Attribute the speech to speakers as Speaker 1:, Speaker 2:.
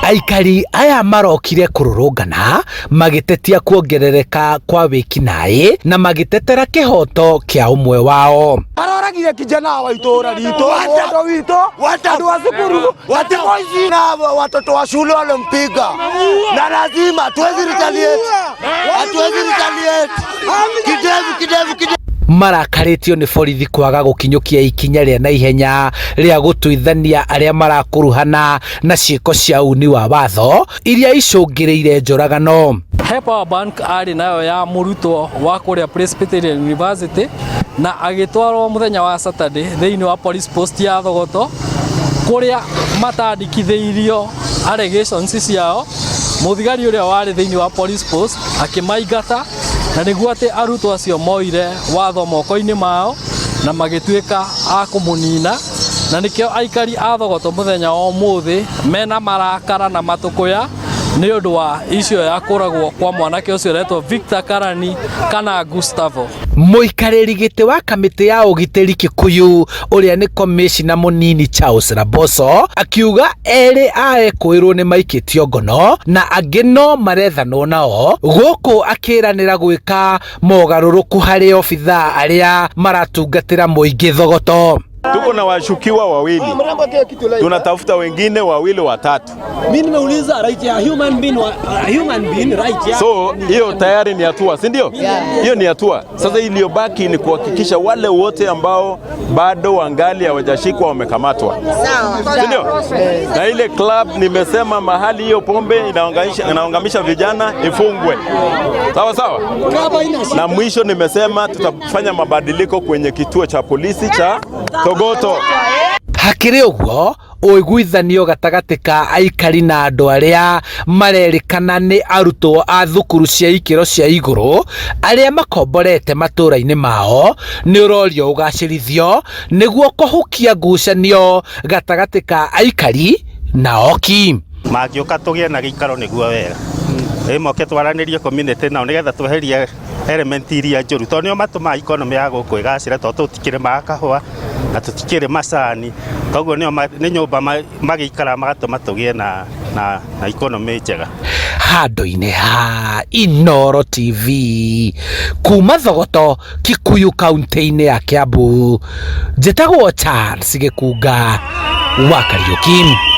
Speaker 1: Aikari aya marokire kũrũrũngana magĩtetia kuongerereka kwa wĩkinaĩ na magĩtetera kĩhoto kĩa ũmwe wao.
Speaker 2: Maroragire kijana wa itũra ritũ, mũndũ witũ, andũ a cukuru, watiboici na watoto wa shule walimpiga, na lazima tuwezi retaliate, hatuwezi retaliate. Kidevu, kidevu, kidevu.
Speaker 1: Marakarĩtio nĩ borithi kwaga gũkinyũkia ikinya rĩa naihenya rĩa gũtuithania arĩa marakuruhana na ciĩko cia uni wa watho iria icũngĩrĩire njũragano.
Speaker 3: He power bank arĩ nayo ya mũrutwo wa kũrĩa Presbyterian University na agĩtwarwo mũthenya wa Saturday thĩinĩ wa police post ya Thogoto kũrĩa matandĩkithĩirio allegations ciao. Mũthigari ũrĩa warĩ thĩinĩ wa police post akĩmaingata, na nĩguo atĩ arutwo acio moire watho moko-inĩ mao na magĩtuĩka a kũmũnina, na nĩkĩo aikari a Thogoto mũthenya wa ũmũthĩ mena marakara na matũkũya nĩ ũndũ wa icio ya kũragwo kwa mwanake ũcio ũretwo Victor Karani kana Gustavo.
Speaker 1: Mũikarĩri gĩtĩ wa kamĩtĩ ya ũgitĩri Kikuyu ũrĩa nĩ komĩcina mũnini Charles Raboso akiuga erĩ a ekũĩrwo nĩ maikĩtio ngono na angĩ no marethanwo nao, gũkũ akĩranĩra gwĩka mogarũrũku harĩ obithaa arĩa maratungatĩra mũingĩ Thogoto.
Speaker 4: Tuko na washukiwa wawili, tunatafuta wengine wawili watatu.
Speaker 5: Mimi nimeuliza right ya human being, human being right ya.
Speaker 4: So hiyo tayari ni hatua, si ndio? Hiyo ni hatua. Sasa iliyobaki ni kuhakikisha wale wote ambao bado wangali hawajashikwa wamekamatwa, si ndio? Na ile club nimesema mahali hiyo pombe inaangamisha vijana ifungwe, sawa sawa. Na mwisho nimesema tutafanya mabadiliko kwenye kituo cha polisi cha Thogoto.
Speaker 1: Hakĩrĩ ũguo, ũiguithanio gatagatĩ ka aikari na andũ arĩa marerĩkana nĩ arutwo a thukuru cia ikĩro cia igũrũ arĩa makomborete matũra-inĩ mao nĩ ũrorio ũgacĩrithio nĩguo kũhukia ngucanio gatagatĩ ka aikari na oki.
Speaker 6: Mangĩũka tũgĩe na gĩikaro nĩguo wega ĩ moke twaranĩrie community nao nĩgetha tweherie element iria njũru, tondũ nĩo matũmaga economy ya gũkũ ĩgacĩre, tondũ tũtikĩrĩmaga kahũa na tũtikĩrĩ macani, koguo nĩo nĩ nyũmba magĩikara magatũma tũgĩe na economy njega.
Speaker 1: Handũ-inĩ ha Inooro TV kuma Thogoto, Kikuyu, kaunti-inĩ ya Kiambu, njĩtagwo Charles Gĩkunga wa Kariũki.